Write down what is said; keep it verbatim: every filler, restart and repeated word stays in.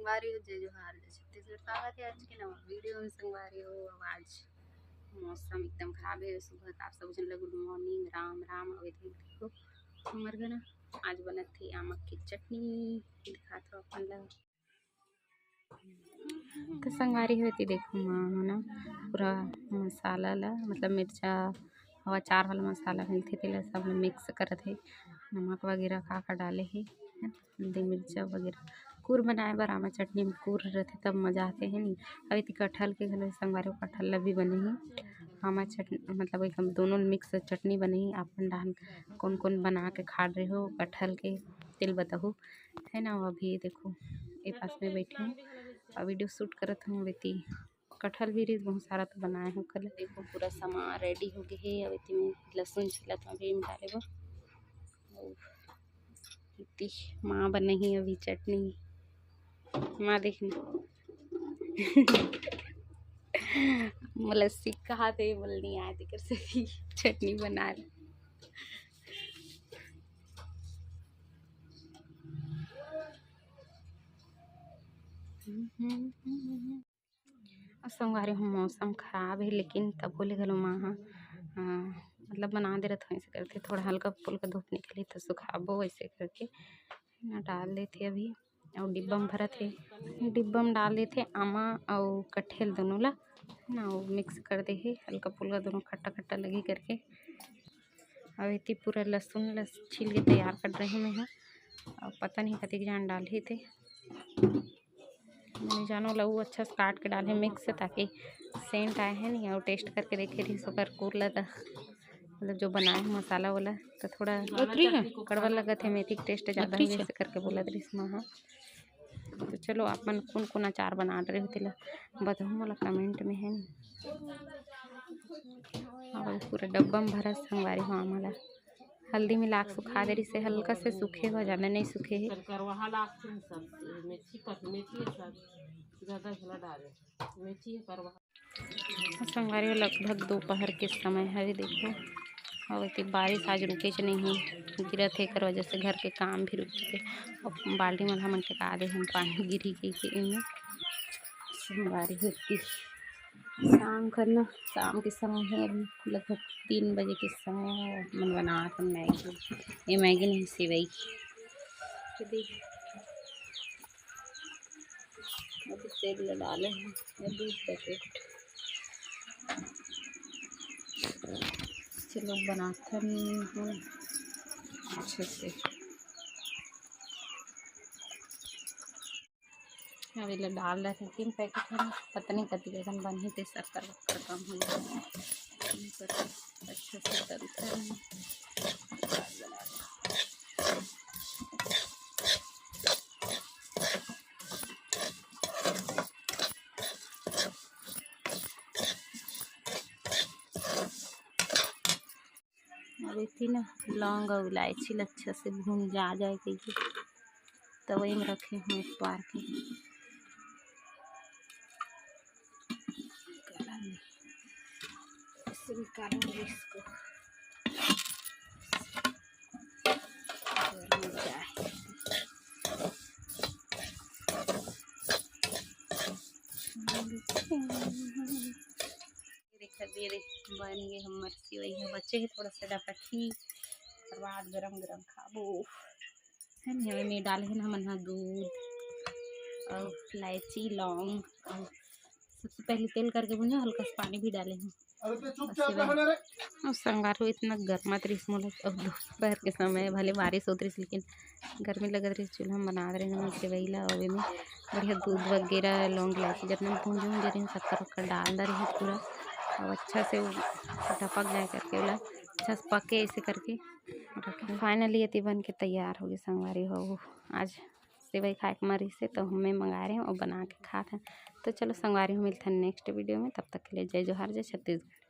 संगवारी हो, जय जोहार, जय छत्तीसगढ़। स्वागत है आज के नवा वीडियो में संगवारी हो। अब आज मौसम एकदम खराब है, सुबह का आप सब जन ल गुड मॉर्निंग, राम राम। अउ इधर देखो हमर घर ना आज बनत हे आमक के चटनी, दिखात हो अपन ल। तो संगवारी हो, एती देखो माँ ह ना पूरा मसाला ला, मतलब मिर्चा अउ अचार वाला मसाला मिलथे, तेला सब ल मिक्स करत हे। नमक वगैरह का का डाले हे, हल्दी मिर्चा वगैरह। कूर बनाए बर आमा चटनी में कूर रथे, तब मजा आथे, है नी। अउ एती कटहल के घलो संगवारी हो, कटहल ला भी बने हे आमा चटनी, मतलब एकदम दोनों मिक्स चटनी बने हे। अपन डाहन कौन कौन बना के खा रहे हो कटहल के, तेल बताहू, है ना। अभी देखो ए पास में बैठे हूँ अउ वीडियो शूट करत हूँ। एती कटहल भी रहिस बहुत सारा, तो बनाए हूँ कल। देखो पूरा सामान रेडी हो गए हे। अब एती में लहसुन छिलत हूँ अभी में डाले बर। अउ एती माँ बनाही अभी चटनी, माँ देखना। मोला सिखात हे, मोला नहीं आए, तेकर से भी चटनी बना ले। अउ संगवारी हो, मौसम खराब हे, लेकिन तभो ले घलो माँ ह, अ, मतलब बना दे रथे, ऐसे करके थोड़ा हल्का फुल्का धूप निकली तो सुखाबो, ऐसे करके ना डाल देथे अभी। अउ डिब्बा में भरत हे, डिब्बा में डाल देथे आमा अउ कटहल दोनों ला ना, अउ मिक्स कर दे हे हल्का फुल्का, दोनों खट्टा खट्टा लगी करके। अउ एती पूरा लहसुन ला छील के तैयार कर रहे मैं ह। अउ पता नहीं कतिक जान डालही ते, मैं जानो ला वो अच्छा से काट के डाले मिक्स, ताकि सेंट आए है नहीं, अउ टेस्ट करके देखे रहिस ओकर कूर ला, त मतलब जो बनाए हे मसाला वाला, तो थोड़ा उतरी है, कड़वा लगत हे, मेथी के टेस्ट ज़्यादा उतरी हे, है। ऐसे करके बोलत रहिस माँ ह। तो चलो, आप मन कौन कौन अचार बना रहे हो, तेला बताओ मोला कमेंट में, है नी। अब पूरा डब्बा में भरा संगवारी हो आमा ला। हल्दी मिला के सुखा दे रहिस हे, हल्का से सूखे हो, ज़्यादा नहीं सूखे हे। करवाहा लागथे सब, मेथी पत-, मेथी है सब, ज़्यादा झोला डाले, मेथी है करवाहा। संगवारी हो, लगभग दोपहर के समय हवे, देखो, अउ एती बारिश आज रुकेच नहीं हे, गिरत हे, एकर वजह से घर के काम भी रुक चुके। अउ बाल्टी मन हमन टेका दे हन, पानी गिरही कहिके एमे। संगवारी हो, एती शाम करना, शाम के समय हे, अभी लगभग तीन बजे के समय हे। मन बनात हन मैगी, ये मैगी नहीं, सेवई। तो देख, अभी तेल ला डाले हैं, ये दू पैकेट। चलो, बनाथन हम अच्छे से। अब एला डाल रहे तीन पैकेट में, पता नहीं कति अकन बनही, ते शक्कर वक्कर कम हो जाए। अच्छा से तलथन। अब एती ना लौंग अउ इलायची ला अच्छा से भून जा जाए कहिके तवई में रखे हूँ उतार के। ऐसे निकालेंगे इसको। गरम हो जाए। देखा दे रे, बन गे हमर सेवई ह, बचे हे थोड़ा सा डपटही, ओकर बाद गरम गरम खाबो। है नी, एमे डाले हन हमन ह दूध अउ इलायची, लौंग, अउ सबसे पहले तेल करके भूंजे, हल्का सा पानी भी डाले हन। अउ संगवारी हो, इतना गरमात रहिस मोला, अउ दोपहर के समय, भले बारिश होत रहिस, लेकिन गर्मी लगत रहिस, चूल्हा में बनात रहे हमन सेवई ला, अउ एमे बढ़िया दूध वगैरह, लौंग, इलायची, जतना भूंजे, भूंजे रहिन, शक्कर वक्कर डाल दे रहिन पूरा, अउ अच्छा से वो टपक जाए करके, ओला अच्छा से पके, ऐसे करके रखे। फाइनली एती बन के तैयार हो गे संगवारी हो। आज सेवई खाए के मन रहिस हे, तो हमें मंगाए रहे अउ बना के खात हन। तो चलो संगवारी हो, मिलथन नेक्स्ट वीडियो में, तब तक के लिए जय जोहार, जय छत्तीसगढ़।